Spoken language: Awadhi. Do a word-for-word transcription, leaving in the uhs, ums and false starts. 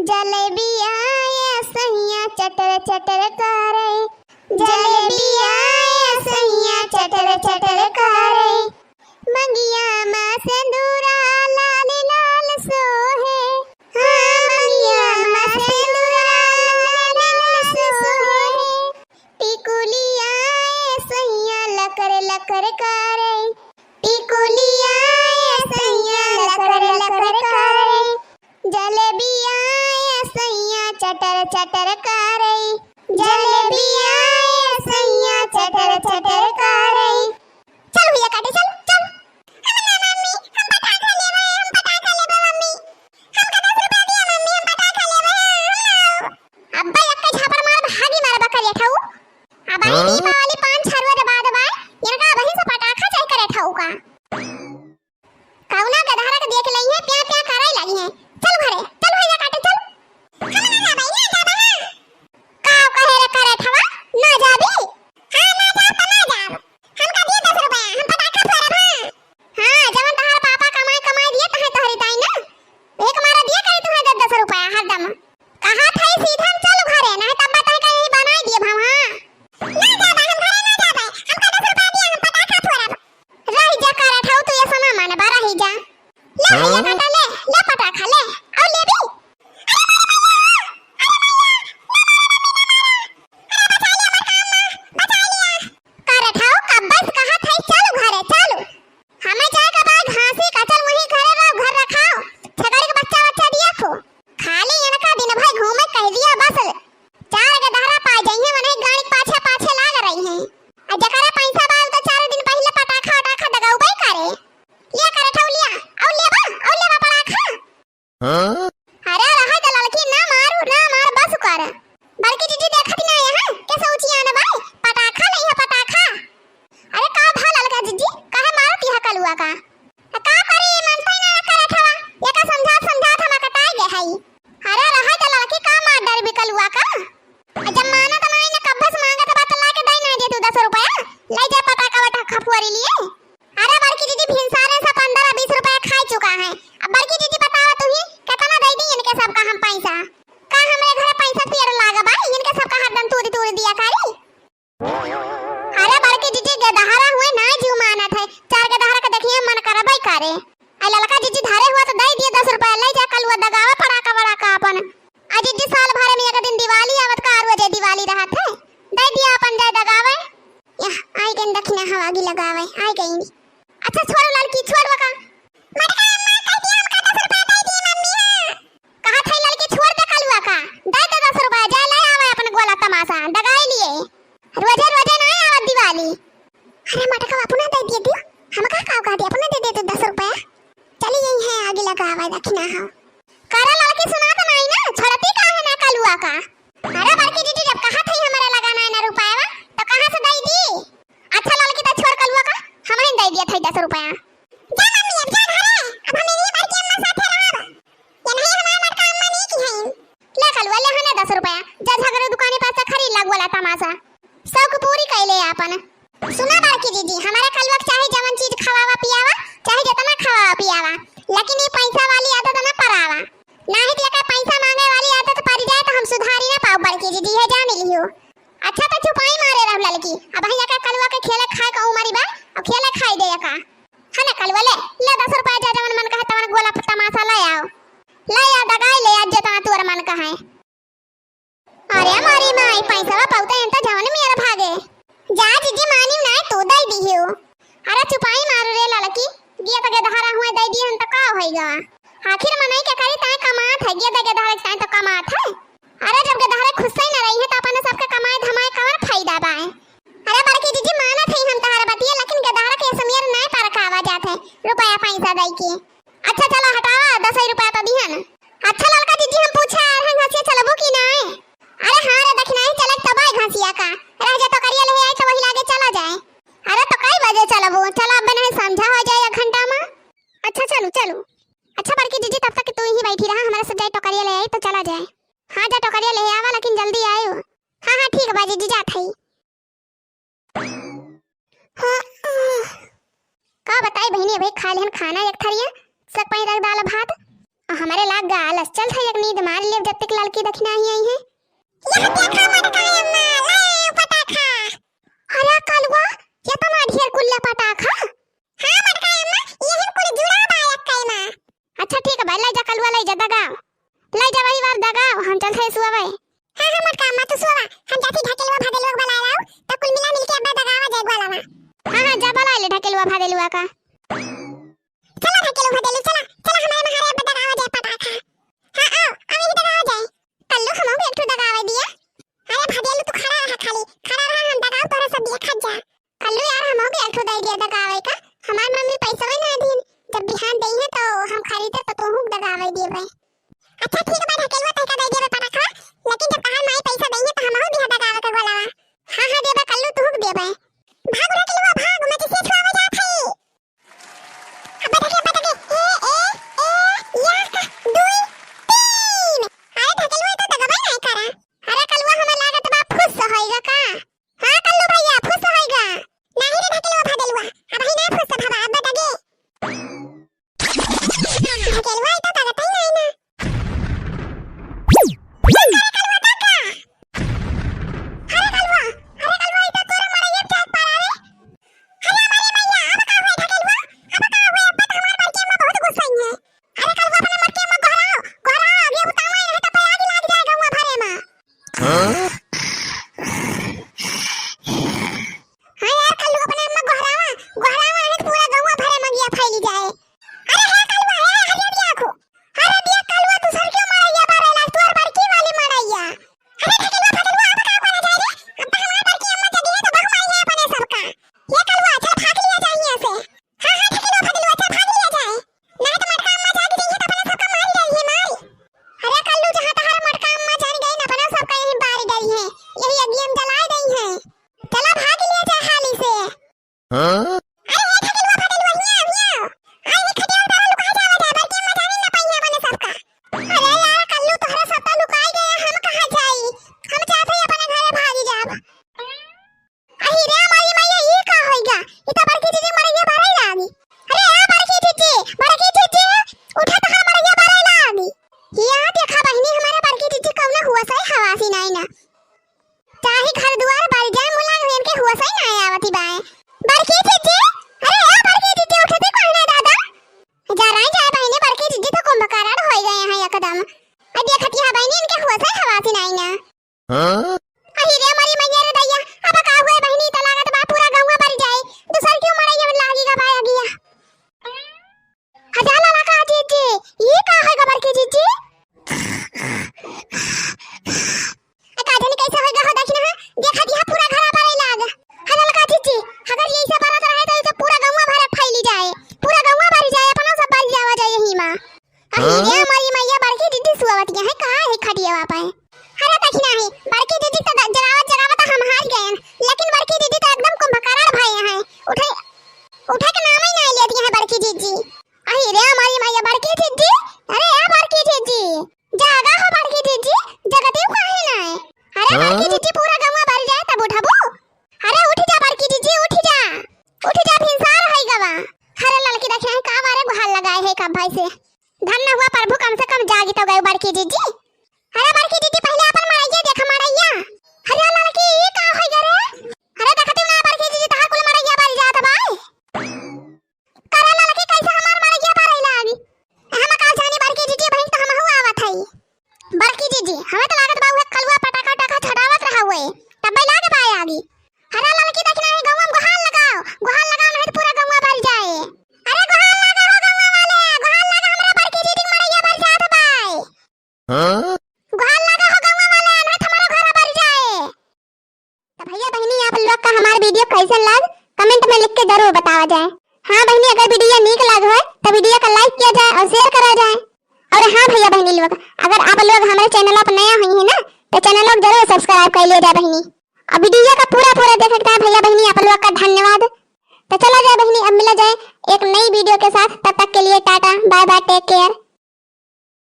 जलेबिया ए सैया चटर चटर करे, जलेबिया ए सैया चटर चटर करे। मंगिया मा सेंदूरा लाल लाल सोहे, हाँ, मंगिया मा सेंदूरा लाल लाल सोहे। टिकुलिया ए सैया लकर लकर करे, टिकुलिया ए सैया लकर लकर करे। जलेबिया ए सैया चटर चटर करे, जलेबिया ए सैया चटर चटर करे। चल भैया काटे, चल, चल। हम ना मम्मी, हम पटाखा लेबे, हम पटाखा लेबे मम्मी। हमका दस रुपया दिया मम्मी, हम पटाखा लेबे, हम ना। अब्बा एक्का झापड़ मार भागी मार बकरिया ठाऊ। अब आई हाँ? दीपावली पाँच छह रोज बाद बा, इनका वहीं से पटाखा चाहे करे ठाऊ का। कौना गदहरा के देख लई है, प्यां प्यां करे लगी है। चल घरे, चल भैया काटे, चल। हम ना जाबे, ना जाबे, हाँ। का कहे रे करे ठवा, ना जाबी? हाँ, ना जाब त ना जाब। हमका दिए दस रुपया, हम पटाखा फोड़ब, हाँ। हाँ, जवन तहार पापा कमाई कमाई दिए, तहे तोहरी दाई ना। एक मारा दिए करी तुहे दस दस रुपया हरदम। कहा था सीधा चल घरे, नहीं तब बताए कहीं बनाई दिए भाव, हाँ। ना जाबे, हम घरे ना जाबे। हमका दस रुपया दिए, हम पटाखा फोड़ब। रहि जा, करत हऊ तू, ये समा मन बा, रहि जा। ले भैया हाँ? काटा, ले, ले पटाखा, ले। अउ लेबी? अरे मारे भैया, अरे भैया, ना मारे मम्मी, ना मारे। अरे बचा लिया, हमार काम, बचा लिया। करत हऊ, कब बस कहत हई, चल घरे, चल। हमें जाए के बा घासी का, चल वहीं घरे रहो, घर रखाओ। छगड़ी के बच्चा, बच्चा दिया खो। खाली इनका दिन भर घूमे कह दिया बस। चार गदहरा पा जइहे, मनई गाड़ी पाछे पाछे लाग रही हैं। आ जकरा पैसा बा, उ तो चार दिन पहिले पटाखा उटाखा दगउबे करे। लिया करे ठौलिया, अउ लेबा, अउ लेबा पटाखा। हाँ? अरे रहे तो लड़की ना मारू, ना मार, बस कर। बड़की जीजी देखत ना यहाँ, कैसे ऊँची आन बाई, पटाखा नहीं है, पटाखा। अरे का भा ललका जीजी, काहे मारत यह कलुआ का? आ का करी, ई मानतै ना करत हवा। एका समझात समझात हम अकटाए गए हई। अरे रहे तो लड़की का मार डरबी कलुआ का। आ जब मानत नाई ना कब्बस मांगत बा त लाके दई ना दे तू दस रुपया। ले जा पटाखा वटाखा फोरी लिए। अरे बड़की जीजी भिनसारे से पन्द्रह बीस रुपया खाई चुका है। अब बड़की जीजी बतावा तू ही केतना दई दी इनके सबका हम पैसा। का हमरे घरे पैसा पेड़ लागा बा, इनके सबका हरदम तूरी तूरी दिया करी। अरे बड़की जीजी, गदहरा हुए ना जीव मानत है, चार गदहरा के देखिए मन करबे करे। आ ललका जीजी धरे हुआ तो दे दिए दस रुपया, ले जा कलुआ दगावे पड़ाका वड़ाका अपन। आ जीजी साल भर में एक दिन दिवाली आवत का, रोजे दिवाली रहत है, दे दिया अपन जाए दगावे। यह आई गई दखिना हवा आगी लगावे, आई गई। अच्छा छोड़ ललकी, छोड़ बका। मटका अम्मा कह दिया हमका दस रुपया दे दी मम्मी, हाँ। कहा था लड़की छोड़ दे कलुआ का, दे दे दस रुपया, जाए ले आवे अपन गोला तमाशा, दगाई लिए। रोजे रोजे ना आवे दिवाली। अरे मटका अपना दे दिए दियो, हम का का कह दिया, अपना दे दे तो दस रुपया। चली यही है आगे लगा आवे दखिना हो। करे लड़की सुना तो नहीं ना, छोड़ती का है ना कलुआ का। अरे बड़की जीजी जब कहा था हमारे लगा ना ना रुपया, तो कहाँ से दे दी? अच्छा लड़की तो छोड़ कलुआ का, हम ही दे दिया था दस रुपया। जा मम्मी, अब जा घरे, अब हम इन्हीं बड़की अम्मा साथे रहब। ये नहीं हमार बड़का अम्मा नहीं की हैं। ले कलुआ, ले हने दस रुपया, जा झगड़ू दुकानी पर से खरीद ला गोला तमाशा। शौक पूरी कैले आपन। सुना बड़की जीजी, हमारे कलुआ के चाहे जवन चीज खवावा पियावा, चाहे जितना खवावा पियावा, लेकिन ये पैसा वाली आदत ना परावा। नाही तो एकर पैसा मांगे वाली आदत पड़ जाए तो हम सुधारी ना पाओ बड़की जीजी, ये जान लियो। अच्छा तो चुपाई मारे रहो लड़की, अब यहाँ का कलुआ के खेले खाए का उमरी बा, अब खेले खाए दे का। है ना कलुआ, ले, ले दस रुपया, जा जवन मन कहे तवन गोला तमाशा ले आओ। ले आ दगाई ले, आज जितना तोर मन कहे। अरे मारी माई, पैसा पाउता एन तो जवन मेर भागे। जा जीजी मानी ना तू दे दियो। अरे चुपाई मारू रे लड़की, गिया तो गदहरा हुए दे दिए हम तो का होई गा। आखिर मनई के करी ताए कमात है, गिया तो गदहरा के ताए तो कमात है। अरे जब गदहरे खुश ही न रही है तो अपन सबके कमाए धमाए कवन फायदा बाए। अरे बड़की जीजी मानत है हम तहार बतिया, लेकिन गदहरा के समियर नाय परकावा जात है रुपया पैसा दई के। अच्छा चला हटावा, दस ही रुपया तो दिहन। अच्छा ललका जीजी हम पूछे आ रहे घसिया चलबू की नाय? अरे हाँ रे दखिनाही चलत तो बाय घसिया का। रह जा टोकरिया ले आई तो वही लागे चला जाए। अरे तो कई बजे चलबू? चला अब नहीं संझा हो जाए एक घंटा में। अच्छा चलू चलू। अच्छा बड़की जीजी तब तक तू ही बैठी रहा, हमारे सब जाए टोकरिया ले आई तो चला जाए। हाँ जा टोकरिया ले आवा लेकिन जल्दी आयो। हाँ हाँ ठीक बा जीजी जात हई। हाँ, आह। का बताई बहिनी, अबही खा लेहन खाना एक थरिया, सक पनीर दाल भात, आ, हमरे लाग गा आलस, चल थे एक नींद मार लेब, जब तक ललकी दखिनही आई है। यह देखा मोटकाई अम्मा, लाए आयो पटाखा। अरे कलुआ, ये तो ना ढेर कुल्ला पटाखा। हाँ मोटकाई अम्मा, यही कुल जुड़ा बा एक कई मा। अच्छा ठीक है भाई, लै जा कलुआ, लै जा दगाव, लै जा वही बार दगाव, हम चल थे सुआवे। हाँ हाँ मोटका अम्मा तू सुआवा, हम जाती ढकेलुआ भदेलुआ के बुलाए लाओ, तो कुल मिला मिलके अब्बा दगावा जाए ग्वाला मा। हाँ हाँ जा बुलाए ले ढकेलुआ भदेलुआ का। चला ढकेलू भदेलू, चला, चला हमारे महारे अब दगावा जाए पटाखा। हाँ, आओ, अब यही दगावा जाए। कल्लू हमहू के एक ठो दगावा दिया। अरे भदेलू तू खड़ा रहा खाली, खड़ा रहा, हम दगाव तोहरे सब दिया खा जा। कल्लू यार हमहू के एक ठो दे दिया दगावे का, हमार मम्मी पैसा भी ना दीन, जब बिहान देई है तो हम खरीदे तो तोहू के दगावे दिए भाई। अच्छा ठीक बा ढकेलुआ तहका दे दिए पटाखा, लेकिन जब तहार माई पैसा देई है तो हमहू दिया दगावे का गोलावा। हाँ हाँ देबे कल्लू तोहू के देबे। भाग ढकेलुआ भाग, मैं किसी छुआवे जात है। अब्बा देखे, अब्बा देखे, ए, ए, ए, एक, दुई, तीन। अरे ढकेलुआ, ई तो दगबे नाहीं करा। अरे कलुआ, हमें लागत बा फुस होइगा का? हाँ कल्लू भैया, फुस होइगा। नाहीं रे ढकेलुआ भदेलुआ, अबहीं नाहीं फुस भवा, अब्बा दगे। ढकेलुआ, ई तो दगत ही नाहीं ना। अरे कलुआ, दग गा। अरे कलुआ, अरे कलुआ, ई तो तोरा मड़इया के जात पारा रे। अरे हमारी मैया, अब का हुए ढकेलुआ? अब का हुए? अब तो हमार बड़की अम्मा बहुत गुस्साई है। अरे कलुआ, अपने मटकी अम्मा गोहराओ, गोहराओ, अभी उतावल रहे तो आग लाग जाए गौवा भरे मा। हाँ? हाँ यार कलुआ, अपने अम्मा गोहरावा, गोहरावा, नहीं तो पूरा गौवा भरे मा अगिया फैली जाए। अरे हे कलुआ, हे, हरिया दिया खो। अरे दिया कलुआ, तू सर क्यों मड़इया बारे लाग, तू और बड़की वाली मड़इया। अरे ढकेलुआ, ढकेलुआ, अब का करा जाए रे? अब तो हमार बड़की अम्मा जगी है तो बहु आई है अपने सबका। ये कलुआ, चल भाग लिया जाए यहाँ से। हाँ, हाँ, ढकेलुआ, ढकेलुआ, चल भाग लिया जाए। नहीं तो मटका अम्मा जाग गई है तो अपने सबका मार डाली है, मार। अरे कल्लू, जहाँ तहार मटका अम्मा जान गई ना, अपने सबका यहीं मार डाली है। यही अगियम जलाए गई है। चला भाग लिया जाए हाली से। हाँ? अरे ए ढकेलुआ, ढकेलुआ, हियाँ, हियाँ। आई रे खटिया उतारा, लुका जावा जा, बड़की अम्मा जानी ना पाई है अपने सबका। अरे यार कल्लू, तोहरा सब तो लुकाई गया, हम कहाँ जाई? हम जाते ही अपने घरे भागी जाब। अरे रे हमारी मैया, ई का होइगा? ई तो बड़की जीजी मड़इया बारइ लागी। अरे ए बड़की जीजी, बड़की जीजी, उठा तो हम मड़इया बारइ लागी। या देखा बहिनी, हमारे बड़की जीजी कउनो हुवसइ हवासी नाहीं ना। चाहे घर दुआर बर जाए, मुलायम इनके हुवसइ नाहीं आवती बाए। बड़की जीजी, अरे ए बड़की जीजी, उठती कौन है दादा? जा रही जाए बहिनी, बड़की जीजी तो कुंभकर्ण होइ गए हैं एकदम। अब देखती है बहिनी, इनके हुवसइ हवासी नाहीं ना। हाँ? अही रे मरी मैया रे दैया, अब का हुए बहिनी, त लागत बा पूरा गौवा बरि जाए। दूसर क्यों मड़इया में लागी गा बाया गिया। हजा लाला का जीजी, ई का है गा बड़की जीजी? ए का जानी कैसे होइगा हो, देखी ना, देखा दिया पूरा घर बरे लाग। हजा लाला का जीजी, अगर यही से बरत रहे तो, तो पूरा गौवा भर फैली जाए, पूरा गौवा बरि जाए, अपना सब बरि जावा जाए यही मा। अरे हाँ? रे हमारी मैया, बड़की दीदी सुअवतिया है, कहाँ है खटियावा पे? अरे कखिना है, बड़की दीदी तो द-, जगावत जगावत हम हार गए हैं, लेकिन बड़की दीदी तो एकदम कुंभकर्ण भए हैं, उठे, उठे के नाम ही ना लेती है बड़की दीदी। अरे रे हमारी मैया, बड़की दीदी, अरे ए बड़की दीदी, जागा हो बड़की दीदी, जगती काहे ना है? अरे हाँ? बड़की दीदी, पूरा गौवा भर जाए तब उठबू? अरे उठ जा बड़की दीदी, उठ जा, उठ जा, भिनसार है गवा। अरे ललकी देखिया है का बारे गुहार लगाए है का भाई से। धन्य हुआ प्रभु, कम से कम जागी तो गए बड़की जीजी। अरे बड़की जीजी, पहले अपन मड़ैया देख, मड़ैया। अरे ललकी, ई का होइ गए रे? अरे देखती ना बड़की जीजी, तहार कुल मड़ैया बरि जात बाय। करे ललकी, कैसे हमार मड़ैया बरइ लागी? हम का जानी बड़की जीजी, बहिन तो हमहू आवत हई। बड़की जीजी, हमें तो लागत बा उहे कलुआ पटाखा उटाखा छटावत रहा हुए, तब्बे लाग बाय आगी। अरे ललकी, देखी ना, गौवा में गुहार लगाओ, गुहार लगाओ, नहीं तो पूरा गौवा बरि जाए। अरे गुहार लागा हो गौवा वाले, गुहार लागा, हमरा बड़की दीदी के मड़ैया बरि जात बाय। हाँ? गुहार लागा हो गौवा वाले, नहीं तो हमारा घर बरि जाए। तो भैया बहिनी, आप लोग का हमार video कैसन लाग, comment में लिख के जरूर बतावा जाए। हाँ बहिनी, अगर video नीक लाग होय तो video का like किया जाए और share करा जाए। और हाँ भैया बहिनी लोग, अगर आप लोग हमारे channel पर नया हुई है ना, तो channel को जरूर subscribe कर लिया जाए बहिनी। और video का पूरा पूरा देखे के भैया बहिनी आप लोग का धन्यवाद। तो चला जाए बहिनी, अब मिला जाए एक नई video के साथ। तब तक के लिए टाटा, bye bye, take care।